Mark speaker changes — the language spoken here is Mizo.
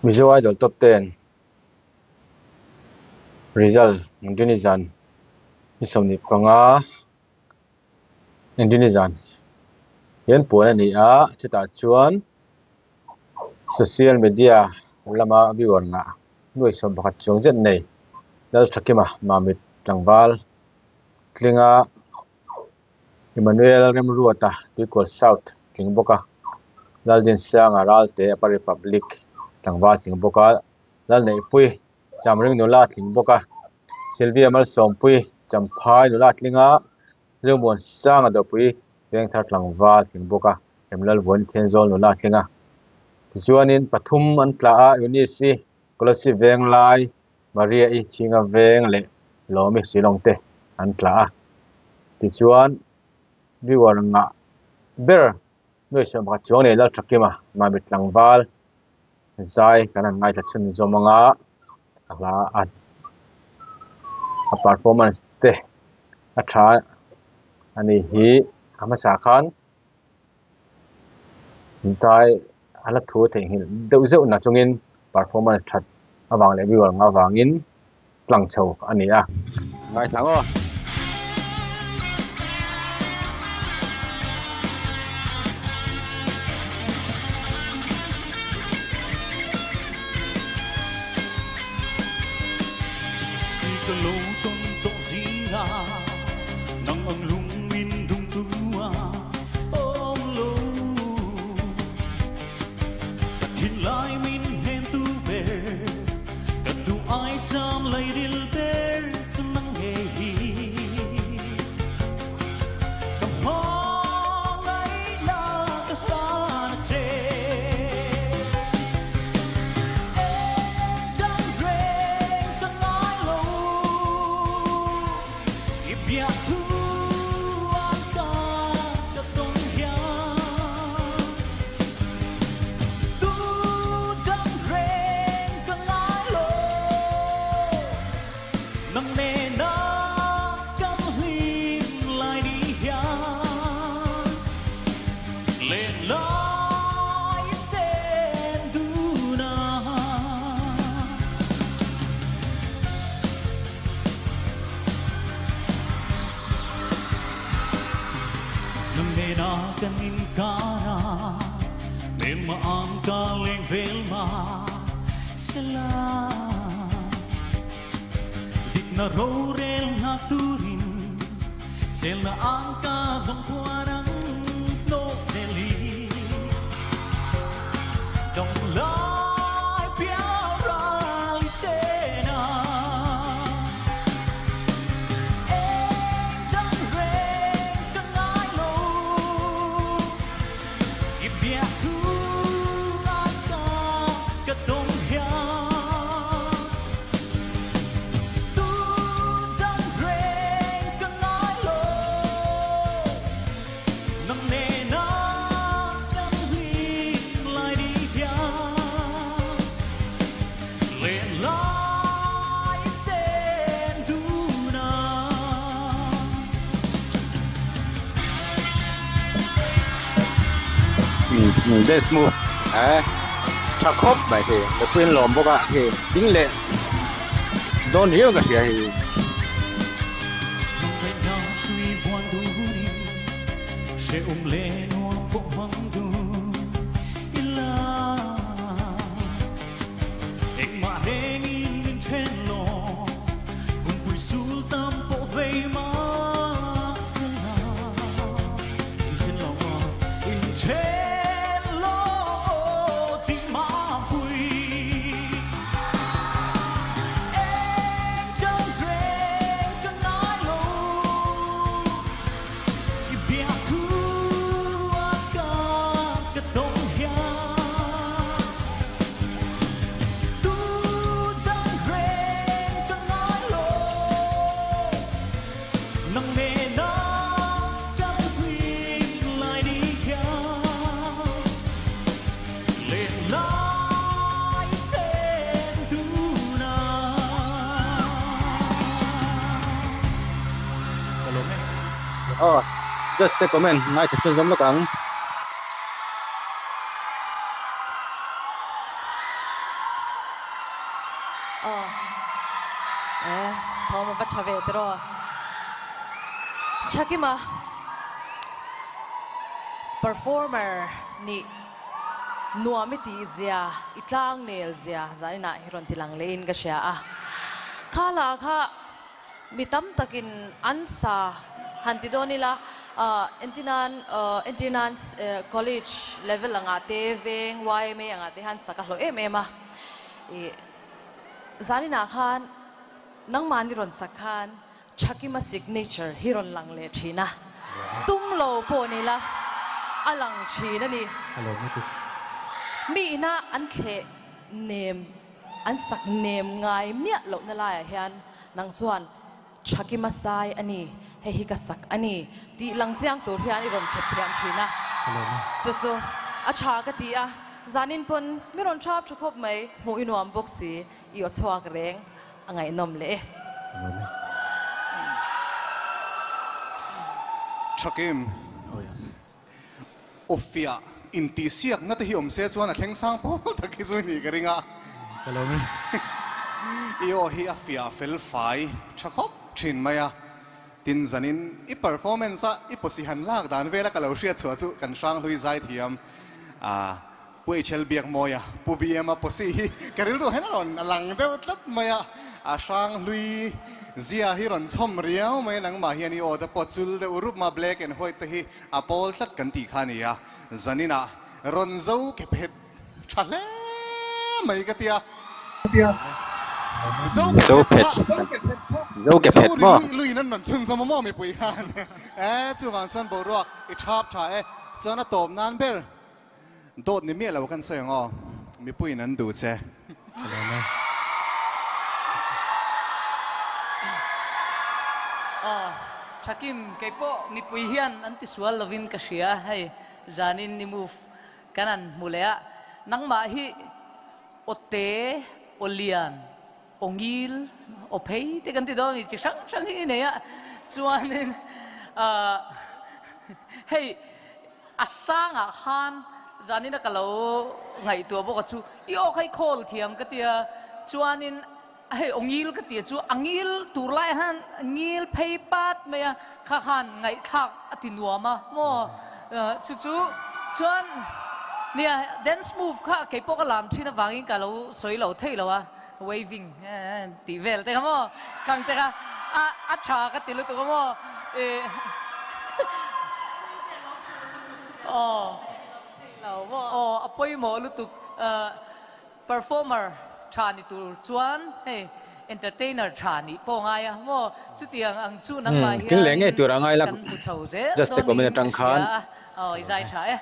Speaker 1: Mizo Idol Top Ten result Engrini zan ni 25 Engrini zan hian puan a ni a chutah chuan social media lama viewer ngah nuai 11 chuang zet nei Lalthakima Mamit tlangval tlinga Emmanuel Remruata Tuikual South tling bawk a Laldinsanga Ralte Upper Republic tlangval tling bawk a Lalneihpui Chamring nula tling bawk a Sylvia Malsawmpui Champhai nula tling a Zomuansanga Dawpui Vengthar tlangval tling bawk a Remlalvuani Thenzawl nula tling a tichuanin pathum an tla a Eunice-i Kolasib Venglai Maria-i Chhinga Veng leh Lawmi Shillong te an tla a tichuan viewer ngah ber nuai 11 chuang nei Lalthakima Mamit tlangval zai kan han ngaithla chhun zawm anga a hla a a performance te a tha a ni hi a hmasa khan zai a la thu theihnghilh deuh zeuh na chungin performance that avang leh viewer ngah avangin tlang chho a ni a ngaithla ang aw. Dance move eh tha khawp mai hei mipui an lawm bawk a hei thing leh dawn riau ka hria hei. Aw just a comment ngaithla chhunzawm lawk ang.
Speaker 2: Aw e thawm a va tha ve tiraw. Chhakima performer nih nuam i tih zia, i tlang nel zia zaninah hi rawn ti lang lehin ka hria a. Kha lah kha Mi tam takin an sa han ti dawn ila, entirnan entirnan college level angah te, veng yma angah te hian sak a hlawh em em a. Ih zaninah khan nangmahni rawn sak khan Thakima signature hi rawn lang leh thin a, tum lo pawh ni la a lang thin a ni. Mi ina an thleh nem. An sak nem ngai miah lohna laiah hian nang chuan Thakima sai a ni, hei hi ka sak a ni tih lang chiang tur hian i rawn khep thiam thin a. Chu chu a tha ka ti a, zanin pawn mi rawn thap tha khawp mai, hmuh i nuam bawk si, i aw chhuak reng a ngaihnawm leh e.
Speaker 3: Thakim. Awfiah intihsiakna te hi awm se chuan a thleng sang pawl tak hi chu i nih ka ring a.
Speaker 4: Ka lo mi.
Speaker 3: I aw hi a fiah fel fai tha khawp thin mai a. Tin zanin i performance a i pawsi han lak dan vela ka lo hriat chhuah chu kan hranghlui zai thiam a Pu HL Biakmawia, Pu BM-a pawsi hi ka rilru hian a rawn lang deuh tlat mai a, a hranghlui zia hi rawn chhawm riau mai a, nangmah hian i aw te pawh chul deuh rup ma, black and white te hi a pawl tlat kan tih kha a ni a, zaninah rawn zo ke phet tha hle mai ka tia. Zo
Speaker 1: Zo
Speaker 3: ke phet
Speaker 1: phet
Speaker 3: kha
Speaker 1: Zo ke
Speaker 3: Zo
Speaker 1: phet
Speaker 3: ri
Speaker 1: maw?
Speaker 3: luih luihin an rawn chhunzawm a maw mipui khan e, chuvang chuan boruak i thap tha e, chuan a tawp nan ber. Dawt ni miah lo kan sawi ang aw, mipuiin an duh che.
Speaker 4: Ka lawm e.
Speaker 5: Aw, Thakim, kei pawh mipui hian an tisual lovin ka hria, hei zanin i move kan han hmu leh a, nangmah hi aw te, aw lian, aw ngil, aw phei te kan ti dawn a ni, chi hrang hrang hi i nei a, chuanin ahh hei a sangah khan zanin a ka lo ngaihtuah bawk a chu i aw kha i khawl thiam ka tia, chuanin hei aw ngil ka tia chu a ngil tur lai ah khan ngil phei pat mai a, kha khan ngaihthlak a ti nuam a maw chu chu chuan nia dance move kha keipawh ka lam thin avangin ka lo sawi lo thei lo a. Waving tih vel te kha maw khang te kha a a tha ka ti lutuk a maw ih aw aw a pawimawh lutuk performer tha ni tur chuan hei entertainer tha nih pawh ngai a maw chutiang ang chu nangmah
Speaker 1: Thil leh ngei
Speaker 5: hianin
Speaker 1: tur a ngai la
Speaker 5: kan hmu chho zel
Speaker 1: just
Speaker 5: dawn
Speaker 1: comment
Speaker 5: niin ka
Speaker 1: atang khan.
Speaker 5: hria a aw i zai tha e.